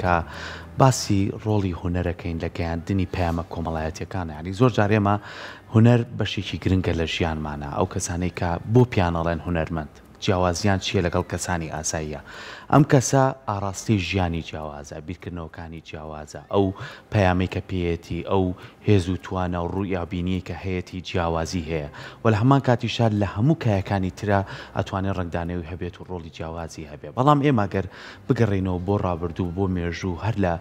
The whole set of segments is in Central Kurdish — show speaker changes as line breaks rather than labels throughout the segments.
کە باسی ڕۆڵی هونەرەکەین لە گەیاندنی پەیامە کۆمەڵایەتیەکان یانی زۆر جار ئێمە هونەر بەشێکی گرنگە لە ژیانمانا ئەو کەسانەی کە بۆ پێیان ئەڵێن هونەرمەند جیاوازیان چیە لەگەڵ کەسانی ئاساییە ئەم کەسە ئاڕاستەی ژیانی جیاوازە بیرکردنەوەکانی جیاوازە ئەو پەیامەی کە پێیەتی ئەو هێز و توانا و ڕوئیابینیەی کە هەیەتی جیاوازی هەیە و لە هەمان کاتیشا لە هەموو کایەکانی ترا ئەتوانێ ڕەنگدانەوەی هەبێت و ڕۆڵی جیاوازی هەبێ بەڵام ئێمە گەر بگەڕێینەوە بۆ ڕابردوو بۆ مێژوو هەر لە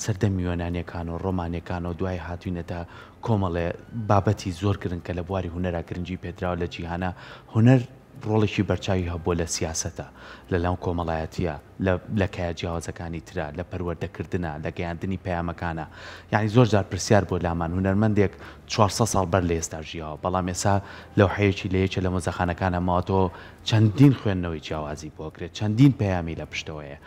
سەردەمی یۆنانیەکان و ڕۆمانیەکانەوە دوای هاتوینەتە کۆمەڵێ بابەتی زۆر گرنگ کە لە بواری هونەرا گرنگی پێدراوە لە جیهانا هونەر ڕۆڵێکی بەرچاوی هەبووە لە سیاسەتا، لە ناو کۆمەڵایەتییا، لە لە کایە جیاوازەکانی ترا، لە پەروەردەکردنا، لە گەیاندنی پەیامەکانا. یانی زۆر جار پرسیار بۆ لامان هونەرمەندێک 400 ساڵ بەر لە ئێستا ژیاوە، بەڵام ئێستا لەوحەیەکی لە یەکێ لە مۆزەخانەکانا ماوەتەوە چەندین خوێندنەوەی جیاوازی بۆ ئەکرێت، چەندین پەیامی لە پشتەوەیە.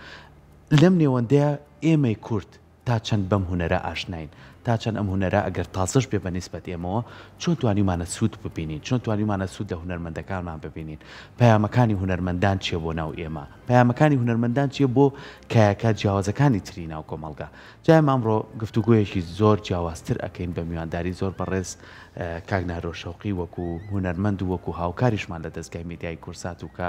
لەم نێوەندەیا ئێمەی کورد تا چەند بەم هونەرە ئاشناین؟ تا چەند ئەم هونەرە ئەگەر تازەش بێ بە نیسبەت ئێمەوە، چۆن توانیومانە سوود ببینین؟ چۆن توانیومانە سوود لە هونەرمەندەکانمان ببینین؟ پەیامەکانی هونەرمەندان چییە بۆ ناو ئێمە؟ پەیامەکانی هونەرمەندان چییە بۆ کایەکە جیاوازەکانی تری ناو کۆمەڵگا؟ جا ئێمە ئەمڕۆ گفتوگۆیەکی زۆر جیاوازتر ئەکەین بە میوانداری زۆر بەڕێز کاک نارۆ شەوقی وەکو هونەرمەند و وەکو هاوکاریشمان لە دەزگای میدیایی کورسات و کە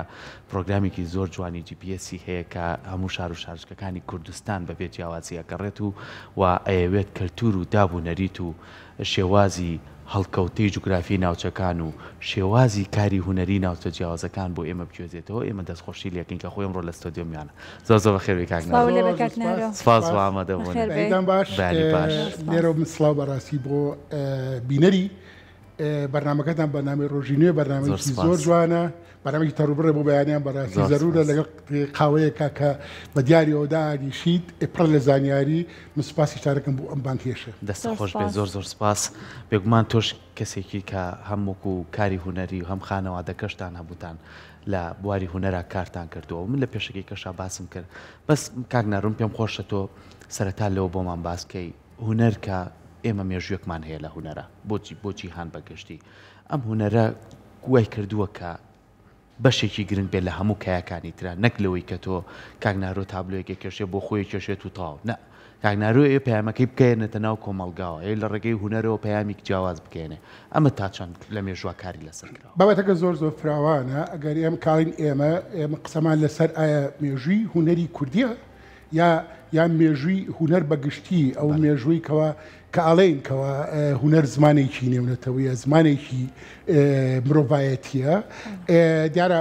پرۆگرامێکی زۆر جوانی جی پی ئێسی هەیە کە هەموو شار و شارۆچکەکانی کوردستان بەبێ جیاوازی ئەگەڕێت و و ئەیەوێت کەلتور و داب و نەریت و شێوازی هەڵکەوتەی جوگرافی ناوچەکان و شێوازی کاری هونەری ناوچە جیاوازەکان بۆ ئێمە بگوێزێتەوە ئێمە دەستخۆشی لێکەین کە خۆی ئەمڕۆ لە ستۆدیۆ میوانە. زۆر زۆر بەخێر بێی کاک نارۆ.
سڵاو لێبێ کاک نارۆ.
سپاس بۆ ئامادەبوونت.
بەخێر بێی.
بەیانتان باش.
بەیانی باش.
لێرەوە من سڵاو بەڕاستی بۆ بینەری بەرنامەکەتان بەرنامەی ڕۆژی نوێ بەرنامەیەکی زۆر جوانە بەرنامەیەکی تەڕوبڕێ بۆ بەیانیان بەڕاستی زەرورە لەگەڵ قاوەیەکە کە بە دیاریەوە دانیشیت پڕ لە زانیاری من سوپاسی شارەکەم بۆ ئەم بانگهێشە.
دەست خۆش بێ زۆر زۆر سپاس. بێگومان تۆش کەسێکی کە هەم وەکو کاری هونەری و هەم خانەوادەکەشتان هەبووتان لە بواری هونەرا کارتان کردووە و من لە پێشەکی کەشا باسم کرد بەس کاک نارون پێم خۆشە تۆ سەرەتا لەوە بۆمان باس کەی هونەر کە ئێمە مێژوویەکمان هەیە لە هونەرا بۆچی بۆ جیهان بە گشتی ئەم هونەرە وای کردووە کە بەشێکی گرنگ بێت لە هەموو کایەکانی ترا نەک لەوەی کە تۆ کاک نارۆ تابلۆیەک ئەکێشێ بۆ خۆی کێشێت و تەواو نا کاک نارۆ ئەیە پەیامەکەی بکەیەنێتە ناو کۆمەڵگاوە ئەیە لە ڕێگەی هونەرەوە پەیامیک جیاواز بگەیەنێ ئەمە تا چەند لە مێژووە کاری لەسەر کراوە؟
بابەتەکە زۆر زۆر فراوانە ئەگەر ئێمە کاڵین ئێمە ئێمە قسەمان لەسەر ئایا مێژووی هونەری کوردیە یا یان مێژووی هونەر بە گشتی ئەو مێژووی کەوا کە ئەڵێین کەوا هونەر زمانێکی نێونەتەوەیە زمانێکی مرۆڤایەتیە دیارە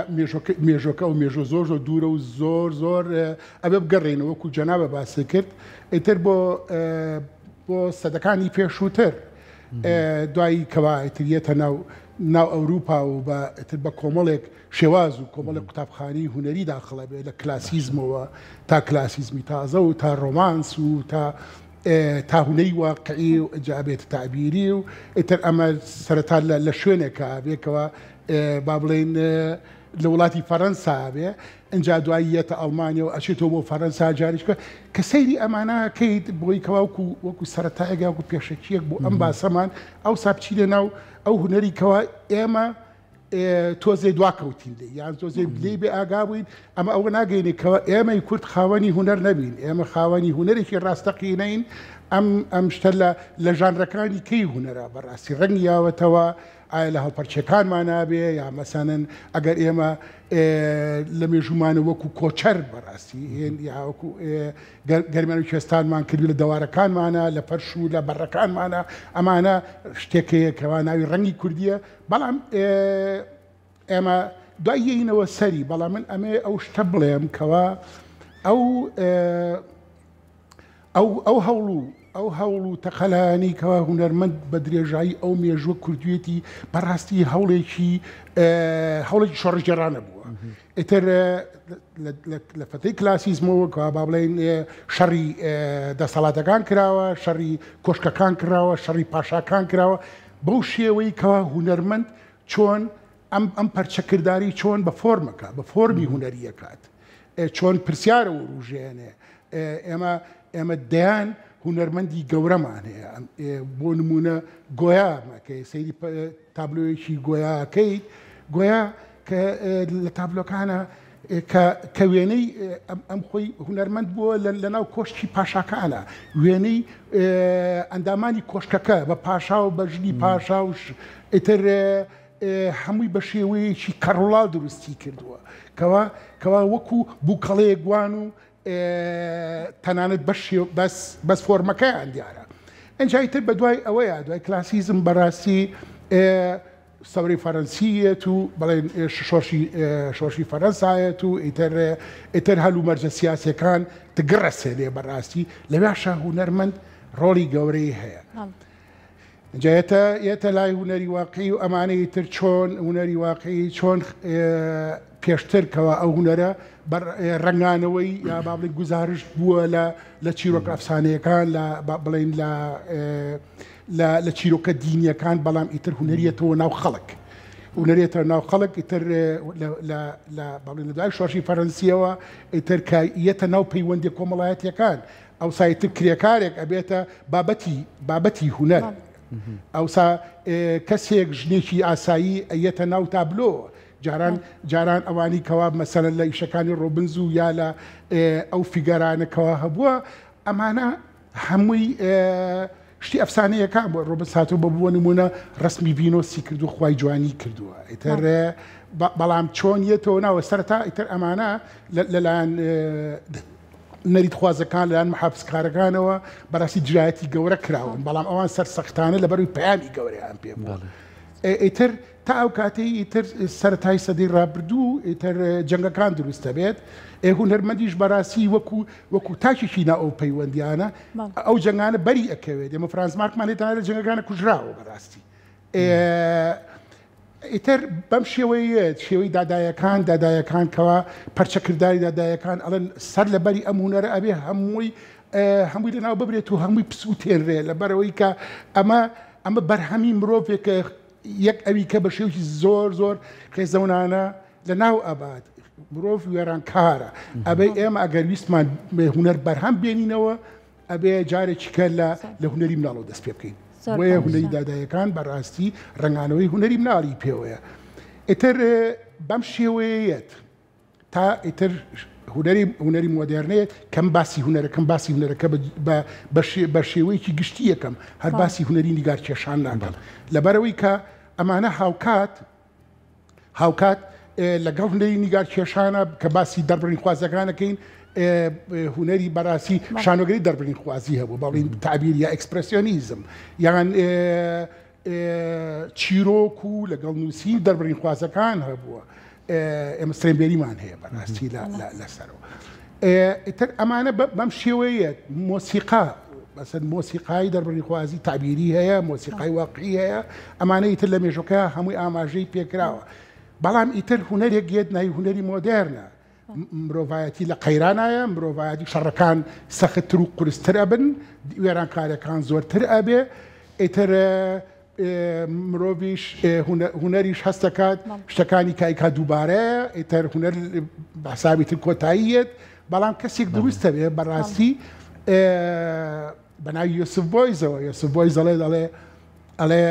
مێژۆکە ئەو مێژۆ زۆر زۆر دوورە و زۆر زۆر ئەبێ بگەڕێنەوە وەکو جەنابە باسی کرد ئیتر بۆ بۆ سەدەکانی پێشووتر دوایی کەوا ئیتر یەتە ناو ناو ئەوروپا و بە ئیتر بە کۆمەڵێک شێواز و کۆمەڵێک قوتابخانەی هونەری داخڵە بێ لە کلاسیزمەوە تا کلاسیزمی تازە و تا ڕۆمانس و تا تا هونەری واقعی و ئینجا ئەبێتە تەعبیری و ئیتر ئەمە سەرەتا لە شوێنێکا ئەبێ کەوا با بڵێین لە وڵاتی فەرەنسا ئەبێ ئینجا دوایی یەتە ئەڵمانیا و ئەچێتەوە بۆ فەرەنسا جاریشکە کە سەیری ئەمانە کەیت بۆی کەوا وەکو وەکو سەرەتایەک یا وەکو پێشەکییەک بۆ ئەم باسەمان ئەوسا بچینە ناو ئەو هونەری کەوا ئێمە تۆزێ دواکەوتین لێی یان تۆزێ لێی بێ ئاگا بووین ئەمە ئەوە ناگەینێ کەوا ئێمەی کورد خاوەنی هونەر نەبین ئێمە خاوەنی هونەرێکی ڕاستەقینەین ئەم ئەم شتە لە لە ژانرەکانی کەی هونەرە بەڕاستی ڕەنگ یاوەتەوە ئایا لە هەڵپەرچەکانمان نابێ یا مەسەنن ئەگەر ئێمە لە مێژوومانە وەکو کۆچەر بەڕاستی هێن یا وەکو گەرمیان و کوێستانمان کردو لە دەوارەکانمانە لە پەرش و لە بەڕەکانمانە ئەمانە شتێکەیە کەوا ناوی ڕەنگی کوردیە بەڵام ئێمە دوای یەینەوە سەری بەڵام من ئەمێ ئەو شتە بڵێم کەوا ئەو ئەو ئەو هەوڵ و ئەو هەوڵ و تەقەلایانی کەوا هونەرمەند بە درێژایی ئەو مێژووە کوردوێتی بەڕاستی هەوڵێکی هەوڵێکی شۆڕشگێڕانە بووە ئیتر لە فەتەی کلاسیزمەوە کە با بڵێین شەڕی دەسەڵاتەکان کراوە شەڕی کۆشکەکان کراوە شەڕی پاشاکان کراوە بەو شێوەی کەوا هونەرمەند چۆن ئەم ئەم پەرچەکرداری چۆن بە فۆرمەکە بە فۆرمی هونەریەکات چۆن پرسیارە وروژێنێ ئێمە ئێمە دەیان هونەرمەندی گەورەمان هەیە بۆ نمونە گۆیا مەکەی سەیری تابلۆیەکی گۆیاکەیت گۆیا کە لە تابلۆکانە. کە کە وێنەی ئەم خۆی هونەرمەند بووە لەناو کۆشکی پاشاکانە، وێنەی ئەندامانی کۆشکەکە بە پاشا و بە ژنی پاشا و ئیتر هەمووی بە شێوەیەکی کەڕوڵاڵ دروستی کردووە کەوا کەوا وەکو بووکەڵەیەک وان و تەنانەت بەس بەس فۆرمەکەیان دیارە. ئینجا ئیتر بە دوای ئەوەیە دوای کلاسیزم بەڕاستی سەورەی فەرەنسی یەت و بەڵێن شۆرشی شۆرشی فەرەنسایەت و ئیتر ئیتر هەلومەرجە سیاسیەکان تگڕەسێنێ بەڕاستی لەویاشا هونەرمەند ڕۆڵی گەورەی هەیە. جا یەتە یەتە لای هونەری واقعی و ئەمانەی ئیتر چۆن هونەری واقعی چۆن پێشتر کەوا ئەو هونەرە بە ڕەنگانەوەی یا با بڵێین گوزارشت بووە لە لە چیرۆکە ئەفسانەیەکان لە با بڵێین لە لە لە چیرۆکە دینیەکان بەڵام ئیتر هونەریەتەوە ناو خەڵک هونەرێتە ناو خەڵک ئیتر لە لە با بڵێین لە دوای شۆڕشی فەرەنسیەوە ئیتر کە یەتە ناو پەیوەندیە کۆمەڵایەتیەکان ئەوسا ئیتر کرێکارێک ئەبێتە بابەتی بابەتی هونەر ئەوسا کەسێک ژنێکی ئاسایی ئەیەتە ناو تابلۆ جاران جاران ئەوانی کەوا مەسەلەن لە ئیشەکانی ڕۆبنز و یا لە ئەو فیگەرانە کەوا هەبووە ئەمانە هەمووی شتی ئەفسانەیەکان بۆ ڕۆبنز هاتوو بە بووە نمونە ڕسمی ڤینۆسی کردو خوای جوانی کردووە ئیتر بەڵام چۆن یەتەوە ناوە سەرتا ئیتر ئەمانە لەلایەن نەریتخوازەکان لەلایەن محافزکارەکانەوە بەڕاستی دژایەتی گەورە کراون بەڵام ئەوان سەرسەختانە لەبەروی پەیامی گەورەیان پێ بوو ئیتر تا ئەو کاتەی ئیتر سەرەتای سەدەی ڕابردوو ئیتر جەنگەکان دروست دەبێت، ئێ هونەرمەندیش بەڕاستی وەکو وەکو تاکێکی ناو ئەو پەیوەندیانە ئەو جەنگانە بەری ئەکەوێت، ئێمە فرانز مارکمان هەیە تەنها لە جەنگەکانە کوژراوە بەڕاستی. ئیتر بەم شێوەیە شێوەی دادایەکان دادایەکان کەوا پەرچەکرداری دادایەکان ئەڵێن سەر لە بەری ئەم هونەرە ئەبێ هەمووی هەمووی لەناو ببرێت و هەمووی پسووتێنرێ لەبەرەوەی کە ئەمە ئەمە بەرهەمی مرۆڤێکە یەک ئەوی کە بە شێوەیەکی زۆر زۆر قێزەونانە لە ناو ئەبات مرۆڤ وێرانکارە ئەبێ ئێمە ئەگەر ویستمان هونەر بەرهەم بێنینەوە ئەبێ جارێکی کە لە لە هونەری مناڵەوە دەست پێ بکەین بۆیە هونەری دادایەکان بەڕاستی ڕەنگانەوەی هونەری مناڵی پێوەیە ئیتر بەم شێوەیەت تا ئیتر هونەری هونەری مۆدێرنەیە کەم باسی هونەرەکەم باسی هونەرەکە بە شێوەیەکی گشتی یەکەم هەر باسی هونەری نیگار کێشان ناکەم لەبەرەوەی کە ئەمانە هاوکات هاوکات لەگەڵ هونەری نیگار کێشانە کە باسی دەربڕین خوازەکانەکەین هونەری بەڕاستی شانۆگەری دەربڕین خوازی هەبوو بەڵین تعبیر یا ئەکسپرسیۆنیزم یان چیرۆک و لەگەڵ نووسین دەربڕینخوازەکان هەبووە ئێمە سترێنبێریمان هەیە بەڕاستی لەسەرەوە ئیتر ئەمانە بەم شێوەیە مۆسیقا بەسەر مۆسیقای دەربڕینخوازی تعبیری هەیە مۆسیقای واقعی هەیە ئەمانە ئیتر لە مێژوەکە هەمووی ئاماژەی پێکراوە بەڵام ئیتر هونەرێک یەت ناوی هونەری مۆدێرنە مرۆڤایەتی لە قەیرانایە، مرۆڤایەتی شەڕەکان سەختتر و قورستر ئەبن، وێرانکاریەکان زۆرتر ئەبێ، ئیتر مرۆڤیش هونەریش هەست دەکات شتەکانی کە ئەیکات دووبارەیە، ئیتر هونەر بە حسابی تر کۆتایی یەت، بەڵام کەسێک دروست ئەبێ بەڕاستی بە ناوی یوسف بۆیزەوە، یوسف بۆیز ئەڵێ دەڵێ ئەڵێ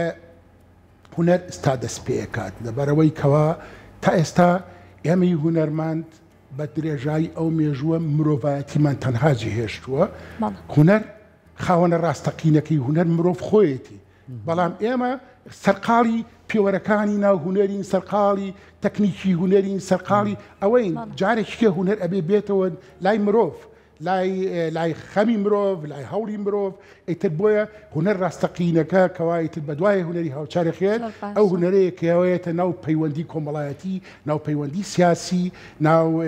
هونەر ئستا دەست پێکات لەبەرئەوەی کەوا تا ئێستا ئێمەی هونەرمەند بە درێژایی ئەو مێژووە مرۆڤایەتیمان تەنها جێهێشتووە هونەر خاوەنە ڕاستەقینەکەی هونەر مرۆڤ خۆیەتی بەڵام ئێمە سەرقاڵی پێوەرەکانی ناو هونەرین سەرقاڵی تەکنیکی هونەرین سەرقاڵی ئەوەین جارێکیکە هونەر ئەبێ بێتەوە لای مرۆڤ لای لای خەمی مرۆڤ، لای هەوڵی مرۆڤ، ئیتر بۆیە هونەر ڕاستەقینەکە کەوا ئیتر بەدوای هونەری هاوچەرخێت، ئەو هونەرەیە کە یەتە ناو پەیوەندی کۆمەڵایەتی، ناو پەیوەندی سیاسی، ناو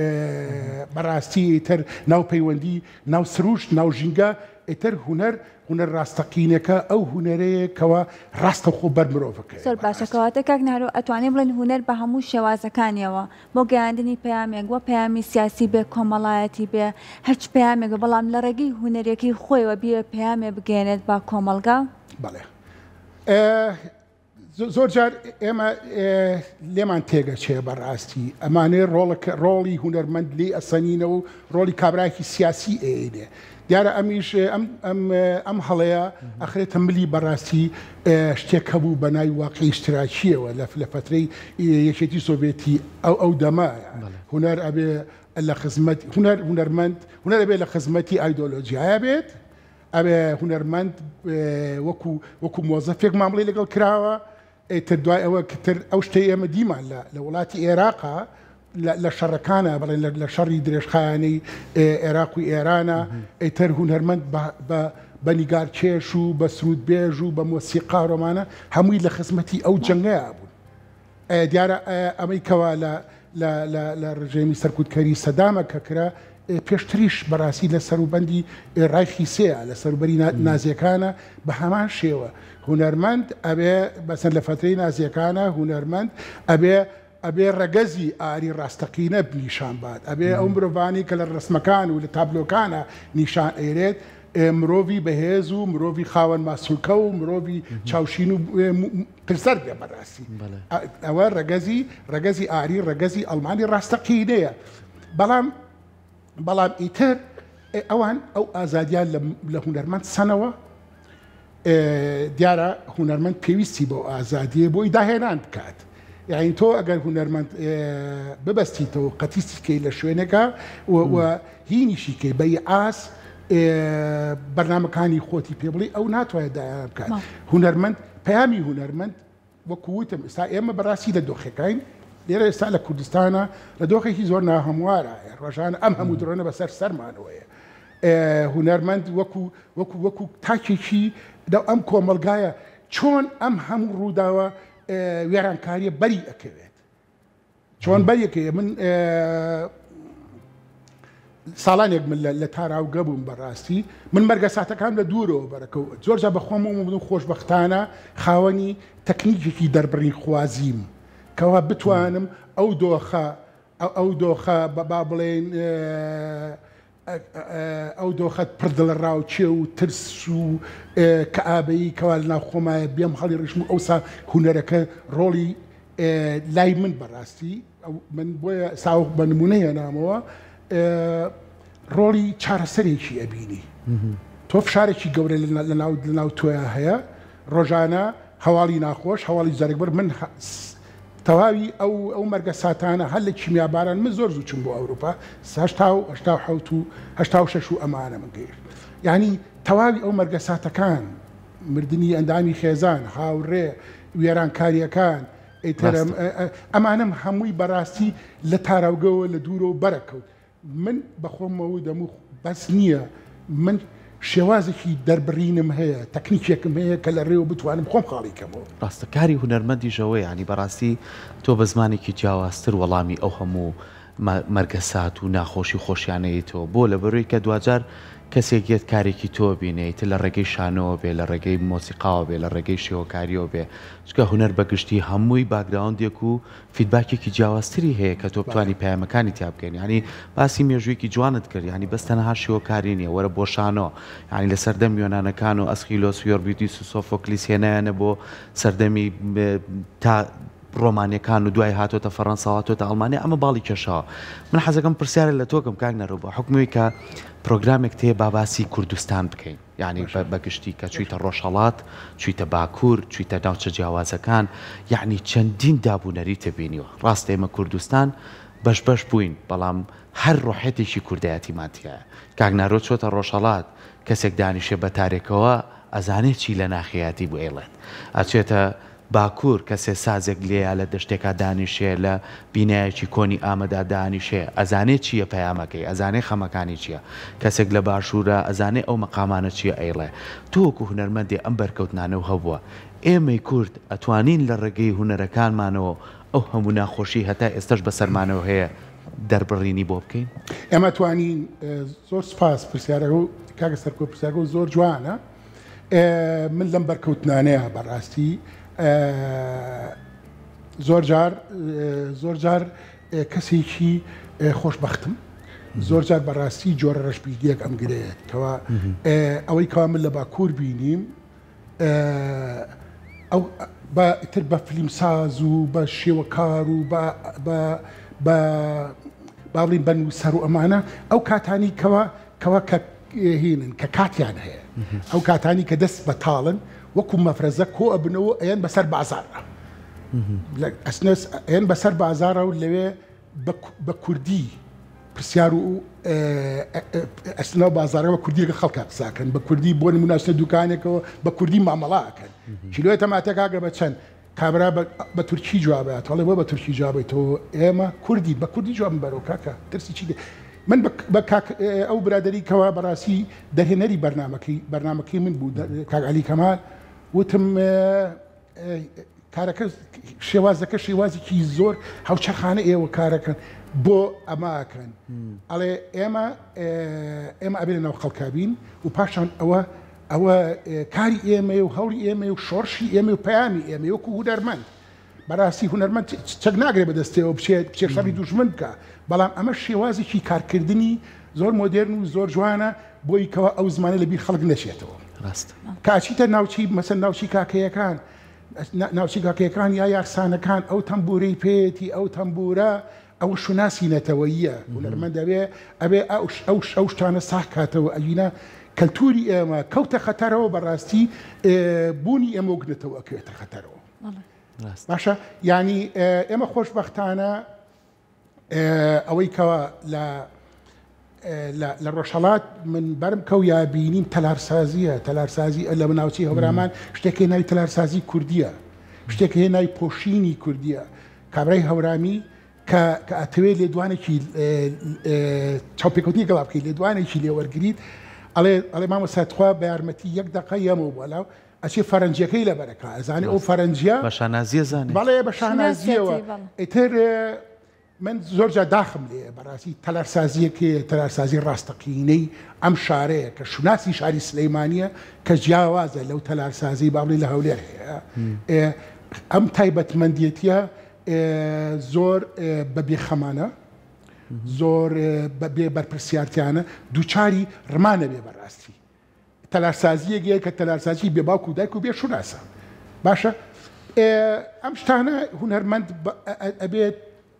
بەڕاستی ئیتر ناو پەیوەندی ناو سروشت، ناو ژینگە، ئیتر هونەر هونەر ڕاستەقینەکە ئەو هونەرەیە کەوا ڕاستەوخۆ بەر مرۆڤەکەیە.
زۆر باشە کەواتە کاک نەهرۆ ئەتوانین بڵێین هونەر بە هەموو شێوازەکانیەوە بۆ گەیاندنی پەیامێک وە پەیامی سیاسی بێ کۆمەڵایەتی بێ هەرچ پەیامێک بێ بەڵام لە ڕێگەی هونەریەکەی خۆیەوە بیەوێ پەیامێ بگەیەنێت بە کۆمەڵگا؟
بەڵێ زۆر جار ئێمە لێمان تێگەچێ بەڕاستی ئەمانەی ڕۆڵەکە ڕۆڵی هونەرمەند لێی ئەسەنینەوە و ڕۆڵی کابراکی سیاسی ئەیەینێ. دیارە ئەمیش ئەم ئەم ئەم هەڵەیە ئەخرێتە ملی بەڕاستی شتێک هەبوو بە ناوی واقعی ئیشتراکییەوە لە لە فەترەی یەکێتی سۆڤێتی ئەو ئەو دەمە هونەر ئەبێ لە خزمەت هونەر هونەرمەند هونەر ئەبێ لە خزمەتی ئایدۆلۆجیایە بێت ئەبێ هونەرمەند وەکو وەکو مۆزەفێک مامڵی لەگەڵ کراوە ئیتر دوای ئەوە کتر ئەو شتەی ئێمە دیمان لە لە وڵاتی ئێراقا لە شەڕەکانە بڵێن لە شەڕی درێژخایەنەی ئێراق و ئێرانە ئیتر هونەرمەند بە بە نیگارکێش و بە سرودبێژ و بە مۆسیقا ڕۆمانە هەمووی لە خزمەتی ئەو جەنگەیا بوون. دیارە ئەمەی کەوا لە لە لە لە ڕژێمی سەرکوتکەری سەدامە کە کرا پێشتریش بەڕاستی لە سەروبەندی ڕایخی سێیە لە سەروبەری نازیەکانە بە هەمان شێوە هونەرمەند ئەبێ بەسەر لە فەترەی نازیەکانە هونەرمەند ئەبێ ئەبێ ڕەگەزی ئاری ڕاستەقینە نیشان بات ئەبێ ئەو مرۆڤانی کە لە ڕسمەکان و لە تابلۆکانە نیشان ئەیرێت مرۆڤی بەهێز و مرۆڤی خاوەن ماسولکە و مرۆڤی چاوشین و پرسەر بێ بەڕاستی ئەوە ڕەگەزی ڕەگەزی ئاری ڕەگەزی ئەڵمانی ڕاستەقینەیە بەڵام بەڵام ئیتر ئەوان ئەو ئازادیان لە هونەرمەند سەنەوە دیارە هونەرمەند پێویستی بۆ ئازادیە بۆی داهێنان بکات یعنی تۆ ئەگەر هونەرمەند ببەستیتەوە قەتیسی کەی لە شوێنێکە و هینیشی کەی بە ئاس بەرنمەکانی خۆتی پێ بڵی ئەو ناتوانێت داهێنان بکات هونەرمەند پەیامی هونەرمەند وەکو وتم ئێستا ئێمە بەڕاستی لە دۆخێکاین لێرە ئێستا لە کوردستانە لە دۆخێکی زۆر ناهەموارە ڕۆژانە ئەم هەموو درۆنە بەسەر سەرمانەوەیە هونەرمەند وەکو وەکو وەکو تاکێکی لەو ئەم کۆمەلگایە چۆن ئەم هەموو ڕووداوە وێرانکاریە بەری ئەکەوێت چۆن بەریەکەی من ساڵانێک من لە تاراوگە بووم بەڕاستی من مەرگە ساتەکان لە دوورەوە بەرەکە زۆر جا بەخۆم و من خۆشببختانە خاوەنی تەکنیکێکی دەربڕین خوازیم کەوا بتوانم ئەو دۆخە ئەو دۆخە با بڵێن ئەو دۆخەت پڕ دڵەڕاوکێ و ترس و کەئابەیی کەوا لەناو خۆمایە بێم هەڵی ڕیشم و ئەوسا هونەرەکە ڕۆڵی لای من بەڕاستی من بۆیە ساوخ بە نمونە هێنامەوە ڕۆڵی چارەسەرێکی ئەبینی تۆ فشارێکی گەورە لەناو لەناو تۆیا هەیە ڕۆژانە هەواڵی ناخۆش هەواڵی زەرگبڕ من تەواوی ئەو ئەو مەرگە ساتانە هەر لە کیمیاباران من زۆر زوو چوم بۆ ئەوروپا 87 و 86 و ئەمانە من گەیشت یعنی تەواوی ئەو مەرگە ساتەکان مردنی ئەندامی خێزان هاوڕێ وێرانکاریەکان ئیترم ئەمانم هەمووی بەڕاستی لە تاراوگەوە لە دوورەوە بەرەکەوت من بەخۆمەوە دەموو بەس نییە من شێوازێکی دەربڕینم هەیە تەکنیکێکم هەیە کە لە ڕێوە بتوانم خۆم خاڵی کەمەوە.
ڕاستە کاری هونەرمەندیش ئەوەیە یانی بەڕاستی تۆ بە زمانێکی جیاوازتر وەڵامی ئەو هەموو مەرگەسات و ناخۆشی و خۆشیانەیتەوە بۆ لەبەرەوەی کە دواجار کەسێک یەت کارێکی تۆ بینێ ئیتر لە ڕێگەی شانۆوە بێ لە ڕێگەی مۆسیقاوە بێ لە ڕێگەی شێوەکاریەوە بێ چونکە هونەر بەگشتی هەمووی باکگراوندێک و فیدباکێکی جیاوازتری هەیە کە تۆ بتوانی پەیامەکانی تیا بگەینی یانی باسی مێژوویەکی جوانت کرد یانی بەس تەنها شێوەکاری نیە وەرە بۆ شانۆ یانی لە سەردەم یۆنانەکان و ئەسخیلۆس و یۆربیدیس و سۆفۆکلیس هێنایانە بۆ سەردەمی تا ڕۆمانیەکان و دوای هاتۆتە فەڕەنسا و هاتۆتە ئەڵمانیا ئەمە باڵی کێشاوە من حەزەکەم پرسیارە لە تۆکەم کاک نەرۆ بە حوکمی کە پرۆگرامێک تێ با باسی کوردستان بکەین یانی بە گشتی کە چویتە ڕۆژهەڵات، چویتە باکور، چویتە ناوچە جیاوازەکان، یەعنی چەندین داب و نەریتت بینیوە. ڕاستە ئێمە کوردستان بەش بەش بووین، بەڵام هەر ڕۆحیەتێکی کوردایەتیمان تیایە. کاک نارۆ چۆتە ڕۆژهەڵات، کەسێک دانیشێ بە تارێکەوە ئەزانێ چی لە ناخیایەتی بۆ ئەیڵێت. ئەچێتە باکوور کەسێ سازێک لێیە لە دەشتێکا دانیشێ لە بینایەکی کۆنی ئامەدا دانیشێ ئەزانێ چییە پەیامەکەی ئەزانێ خەمەکانی چییە کەسێک لە باشوورە ئەزانێ ئەو مەقامانە چییە ئەیڵێ تۆ وەکو هونەرمەندێ ئەم بەرکەوتنانەو هەبووە ئێمەی کورد ئەتوانین لە ڕێگەی هونەرەکانمانەوە ئەو هەموو ناخۆشی هەتا ئێستەش بەسەرمانەوە هەیە دەربڕینی بۆ بکەین؟
ئێمە توانین زۆر سوپاس پرسیارەکەو کاکە سەرکۆ پرسیارەکەو زۆر جوانە. من لەم بەرکەوتنانەیە بەڕاستی زۆر جار زۆر جار کەسێکی خۆشببختم زۆر جار بەڕاستی جۆرە ڕەشبینیەک ئەم گرەیەت کەوا ئەوەی کەوا من لە باکوور بینیم ئەو بە تر بە فلیمساز و بە شێوەکار و بە بە بە باڵین بە نووسەر و ئەمانە ئەو کاتانی کەوا کەوا کە. هینن کە کاتیان هەیە ئەو کاتانی کە دەست بەتاڵن وەکو مەفرەزە کۆ ئەبنەوە ئەیەن بەسەر بازاڕا ئەسنەس ئەیەن بەسەر بازاڕە و لەوێ بە کوردی پرسیار و ئەسنەوە بازارەوە کوردی لەگەڵ خەڵکا قساکەن بە کوردی بۆ نمونە ئەچنە دوکانێکەوە بە کوردی مامەڵە ئەکەن کیلۆی تەماتە کاکە بە چەند کابرا بە تورکی جواب ئەیاتەوە ئەڵێ بۆ بە تورکی جواب ئەیتەوە ئێمە کوردین بە کوردی جوابم بەرەوە کاکە ترسی چی دێ من بە کاک ئەو برادەری کەوا بەڕاستی دەرهێنەری بەرنامەکەی بەرنامەکەی من بوو کاک عەلی کەمال وتم کارەکە شێوازەکە شێوازێکی زۆر هاوچەرخانە ئێوە کارەکەن بۆ ئەماکەن ئەڵێ ئێمە ئێمە ئەبێ لەناو خەڵکا بین و پاشان ئەوە ئەوە کاری ئێمەیە و هەوڵی ئێمەیە و شۆڕشی ئێمەیە و پەیامی ئێمەیە وەکو هونەرمەند. بەڕاستی هونەرمەند چەک ناگرێ بەدەستەوە بچێت بچێت شەڕی دوژمن بکا، بەڵام ئەمە شێوازێکی کارکردنی زۆر مۆدێرن و زۆر جوانە بۆی کەوا ئەو زمانە لە بیر خەڵک نەچێتەوە.
ڕاستە.
کە ئەچیتە ناوچەی مەسەن ناوچەی کاکەیەکان ناوچەی کاکەیەکان یا یارسانەکان ئەو تەمبوورەی پێیەتی ئەو تەمبوورە ئەوە شوناسی نەتەوەییە، هونەرمەند ئەبێ ئەبێ ئەو ئەو شتانە ساغ کاتەوە ئەگینا کەلتوری ئێمە کەوتە خەتەرەوە بەڕاستی بوونی ئێمە وەک نەتەوە ئەکەوێتە خەتەرەوە. باشە یانی ئێمە خۆشبەختانە ئەوەی کەوا لە لە ڕۆژهەڵات من بەرم کەو یا بینیم تەلارسازیە تەلارسازی لە ناوچەی هەورامان شتێک هەیە ناوی تەلارسازی کوردیە شتێک هەیە ناوی پۆشینی کوردیە کابرای هەورامی کە کە ئەتەوێت لێدوانێکی چاوپێکەوتنی گەڵا بکەیت لێدوانێکی لێوەرگریت ئەڵێ ئەڵێ مامۆستا تخوا بە یارمەتی یەک دەقە یەمەوە بۆ لاو ئەچێ فەرەنجیەکەی لەبەرەکا ئەزانێ ئەو فەرەنجیە
بە شانازیە زانێ
بەڵێ بە شانازیەوە ئیتر من زۆر جار داخم لێیە بەڕاستی تەلارسازیەک هەیە تەلارسازی ڕاستەقینەی ئەم شارەیە کە شوناسی شاری سلەیمانیە کە جیاوازە لەو تەلارسازی با بڵێ لە هەولێر هەیە ئەم تایبەتمەندێتیە زۆر بە بێخەمانە زۆر بە بێ بەرپرسیارتیانە دووچاری ڕمانە بێ بەڕاستی تەلارسازییەک هەیە کە تەلارسازی بێ باوک و دایک و بێ شوناسە باشە ئەم شتانە هونەرمەند ئەبێت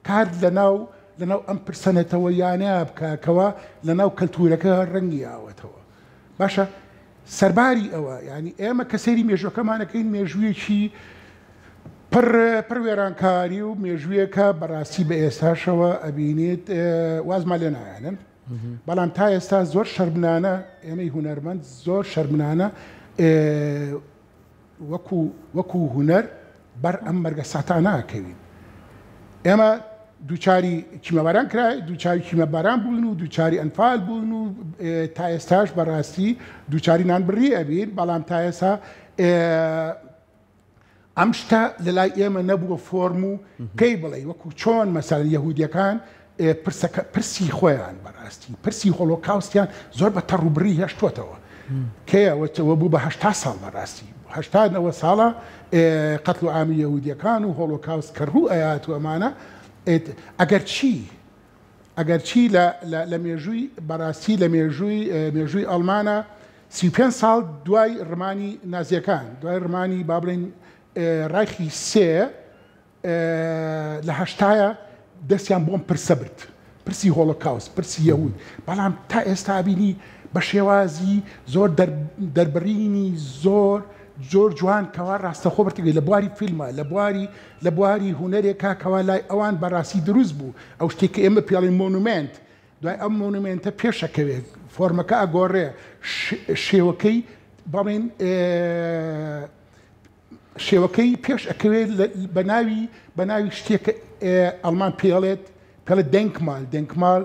کار لەناو لەناو ئەم پرسە نەتەوەیانە بکەکەوە لەناو کەلتورەکە ڕەنگی ئاوەتەوە باشە سەرباری ئەوە ینی ئێمە کە سەیری مێژوەکەمانەکەین مێژوویەکی پڕ پڕ وێرانکاری و مێژوویەکە بەڕاستی بە ئێستاشەوە ئەبینیت وازمان لێ نایەنن بەڵام تا ئێستا زۆر شەرمنانە ئێمەی هونەرمەند زۆر شەرمنانە وەکو وەکو هونەر بەر ئەم مەرگە ساتانە ئەکەوین ئێمە دووچاری کیمەباران کرا دووچاری کیمەباران بوون و دووچاری ئەنفال بوون و تا ئێستاش بەڕاستی دووچاری نانبڕی ئەبین بەڵام تا ئێستا ئەم شتە لە لای ئێمە نەبووە فۆرم و پێی بڵێی وەکو چۆن مەسەلەن یەهودیەکان پرسەکە پرسی خۆیان بەڕاستی پرسی هۆلۆکاوستیان زۆر بە تەڕوبڕی هێشتوەتەوە کەیەوەتەوە بوو بە هەشتا ساڵ بەڕاستی هەشتانەوە ساڵە قەتل و عامی یەهودیەکان و هۆلۆکاوست کە ڕوو ئەیات و ئەمانە ئەگەر چی ئەگەر چی لە لە مێژووی بەڕاستی لە مێژووی مێژووی ئەڵمانە 35 ساڵ دوای ڕمانی نازیەکان دوای ڕمانی با بڵێین ڕایخی سێ لە هەشتایە دەستیان بۆم پرسە برد پرسی هۆڵۆکاوست پرسی یەهود بەڵام تا ئێستا بینی بە شێوازی زۆر دەربڕینی زۆر زۆر جوان کەوا ڕاستەخۆ بەرتگەی لە بواری فیلمە لە بواری لە بواری هونەرێکا کەوا لای ئەوان بەڕاستی دروست بوو ئەو شتێک کە ئێمە پێڵین مۆنومێنت دوای ئەم مۆنومێنتە پێشەکەوێت فۆرمەکە ئەگۆڕێ شێوەکەی بەڵێن شێوەکەی پێش ئەکەوێت بە ناوی بە ناوی شتێک ئەڵمان پێڵێت پێڵێ دەنکمال دەنکمال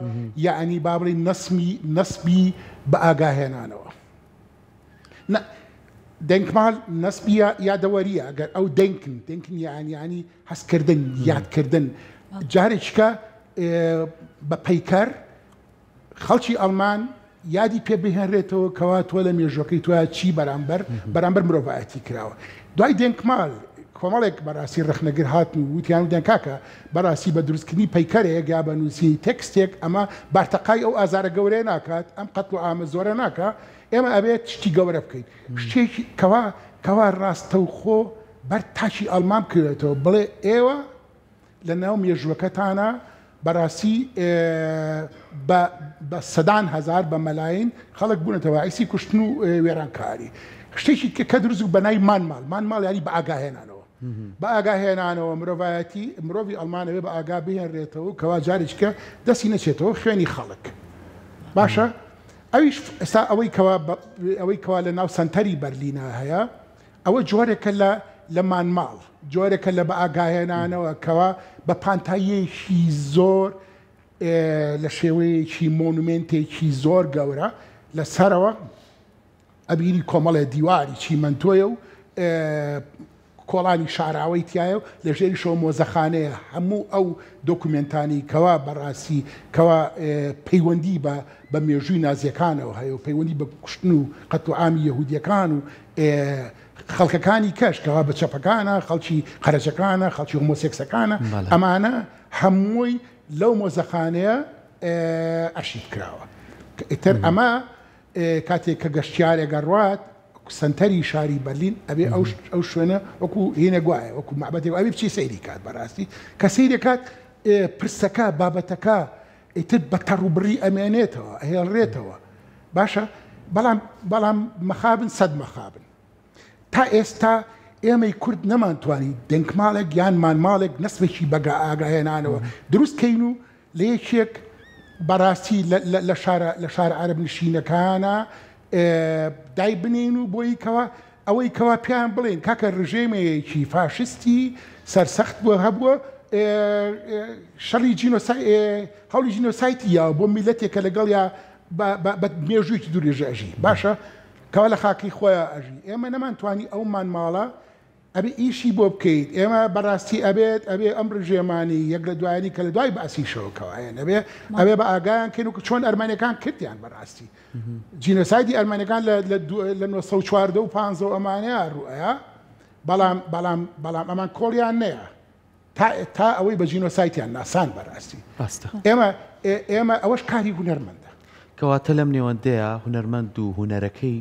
یعنی با بڵێن نەسمی نەسبی بە ئاگاهێنانەوە نە دەنکمال نەسبی یادەوەریە ئەگەر ئەو دەنکن دەنکن یعنی یعنی هەستکردن یادکردن جارێکیکە بە پەیکەر خەڵکی ئەڵمان یادی پێ بهێنرێتەوە کەوا تۆ لە مێژوەکەی تۆ چی بەرامبەر بەرامبەر مرۆڤایەتی کراوە دوای دێنکمال کۆمەڵێک بەڕاستی ڕەخنەگر هاتن و وتیان وتیان کاکە بەڕاستی بە دروستکردنی پەیکەرێک یا بە نووسینی تێکستێک ئەمە بارتەقای ئەو ئازارە گەورەیە ناکات ئەم قەتڵ و عامە زۆرە ناکا ئێمە ئەبێت شتی گەورە بکەین شتێکی کەوا کەوا ڕاستەوخۆ بەر تاکی ئەڵمان بکەوێتەوە بڵێ ئێوە لە ناو مێژووەکەتانە بەڕاستی بە بە سەدان هەزار بە مەلاین خەڵک بوونەتە باعیسی کوشتن و وێرانکاری. شتێکی کە دروست بوو بە ناوی مانماڵ، مانماڵ یانی بە ئاگاهێنانەوە. بە ئاگاهێنانەوە مرۆڤایەتی مرۆڤی ئەڵمان ئەبێ بە ئاگا بهێنرێتەوە کەوا جارێکیکە دەستی نەچێتەوە خوێنی خەڵک. باشە ئەویش ئێستا ئەوەی کەوا ئەوەی کەوا لە ناو سەنتەری بەرلینا هەیە ئەوە جۆرێکە لە لە مانماڵ، جۆرێکە لە بەئاگاهێنانەوە کەوا بە پانتاییەکی زۆر لە شێوەیەکی مۆنومێنتێکی زۆر گەورە لە سەرەوە ئەبینی کۆمەڵێ دیواری چیمەنتۆیە و کۆڵانی شاراوەی تایە و لە ژێریشەوە مۆزەخانەیە هەموو ئەو دۆکومێنتانی کەوا بەڕاستی کەوا پەیوەندی بە بە مێژووی نازیەکانەوە هەیە و پەیوەندی بە کوشتن و قەتڵوعامی یەهودیەکان و خەڵکەکانی کەش کەوا بە چەپەکانە، خەڵکی قەرەجەکانە، خەڵکی هۆمۆسێکسەکانە، ئەمانە هەمووی لەو مۆزەخانەیە ئەرشیف کراوە. ئیتر ئەمە کاتێک کە گەشتیارێک ئەڕوات سەنتەری شاری بەرلین ئەبێ ئەو شوێنە وەکو هینێک وایە وەکو مەعبەدێک ئەبێ بچی سەیری کات بەڕاستی کە سەیری کات پرسەکە بابەتەکە ئیتر بە تەڕ و بڕی ئەمێنێتەوە، ئەهێڵرێتەوە. باشە بەڵام بەڵام مەخابن سەد مەخابن تا ئێستا ئێمەی کورد نەمانتوانی دەنکماڵێک یان مانماڵێک نەسمێکی بەگا ئاگاهێنانەوە دروست کەین و لە یەکێک بەڕاستی لە شارە لە شارە عەرەب نشینەکانە دایبنێین و بۆی کەوا ئەوەی کەوا پێیان بڵێین کاکە ڕژێمێکی فاشستی سەرسەخت بووە هەبووە شەڕی جینۆسای هەوڵی جینۆسایتی یاوە بۆ میلەتێک کە لەگەڵیا بە مێژوویەکی دوورێژە ئەژی باشە کەوا لە خاکی خۆیان ئەژی ئێمە نەمانتوانی ئەو مانماڵە ئەبێ ئیشی بۆ بکەیت ئێمە بەڕاستی ئەبێت ئەبێ ئەم ڕژێمانی یەک لە دوایانی کە لە دوای بەعسیشەوە کەوایەن ئەبێ ئەبێ بە ئاگایان کەین و چۆن ئەرمەنیەکان کردیان بەڕاستی جینۆسایدی ئەرمەنەکان لە 914 و 15 و ئەمانەیە ڕوئەیە بەڵام بەڵام بەڵام ئەمان کۆڵیان نەیە تا تا ئەوەی بە جینۆسایتیان ناسان بەڕاستی
ڕاستە.
ئێمە ئێمە ئەوەش کاری هونەرمەندە.
کەواتە لەم نێوەندەیا هونەرمەند و هونەرەکەی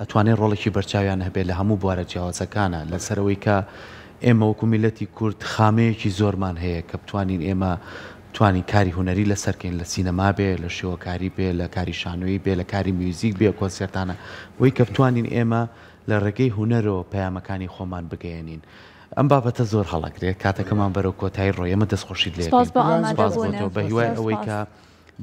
ئەتوانێ ڕۆڵێکی بەرچاویان هەبێ لە هەموو بوارە جیاوازەکانا لەسەر ئەوەی کە ئێمە وەکو میللەتی کورد خامەیەکی زۆرمان هەیە کە بتوانین ئێمە بتوانین کاری هونەری لەسەر کەین لە سینەما بێ لە شێوەکاری بێ لە کاری شانۆیی بێ لە کاری میوزیک بێ کۆنسێرتانە بۆی کە بتوانین ئێمە لە ڕێگەی هونەرەوە پەیامەکانی خۆمان بگەیەنین ئەم بابەتە زۆر هەڵەگرێ کاتەکەمان بەرەو کۆتایی ڕۆی ئێمە دەستخۆشیت لێ
سپاس
ئەکەین
بۆ
سپاس بۆ
ئامادەبوونت
تۆ بە هیوای
زۆر
ئەوەی
سپاس.
کە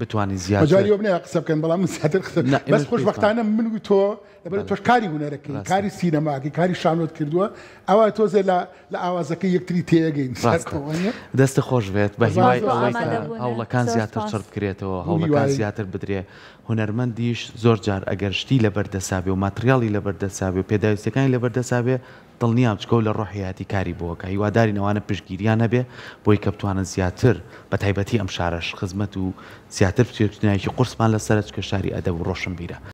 بتوانین زیاتر
مەجالی ئەوە نییە قسە بکەن بەڵام من زیاتر قسە
نا
بەس
ئێمەش پێتمان
خۆشبەختانە من و تۆ لەبەر
بەڵێ
تۆش کاری هونەرەکەی
ڕاستە
کاری سینەماکەی کاری شانۆت کردووە ئەوە تۆزێ لە لە ئاوازەکەی یەکتری تێگەین
ڕاستە
سەرکەوە نییە
دەستت خۆش بێت بە
هەزار
هیوای
سپاس بۆ
ئەوەی کە
سپاس
ئامادەبوونت
هەوڵەکان
زۆر
زیاتر
سپاس.
چڕ بکرێتەوە
بوو
هەوڵەکان
هیوای
زیاتر بدرێ هونەرمەندیش زۆر جار ئەگەر شتی لەبەر دەسا بێ و ماتریاڵی لەبەر دەسا بێ و پێداویستیەکانی لەبەر دەسا بێ دڵنیام چکە و لە ڕۆحیاتی کاری بۆ ئەکا هیوادارین ئەوانە پشتگیریان هەبێ بۆی کە بتوانن زیاتر بە تایبەتی ئەم شارەش خزمەت و زیاتر بچێت چونایەکی قورسمان لەسەرە چکە شاری ئەدەب و ڕۆشنبیرە.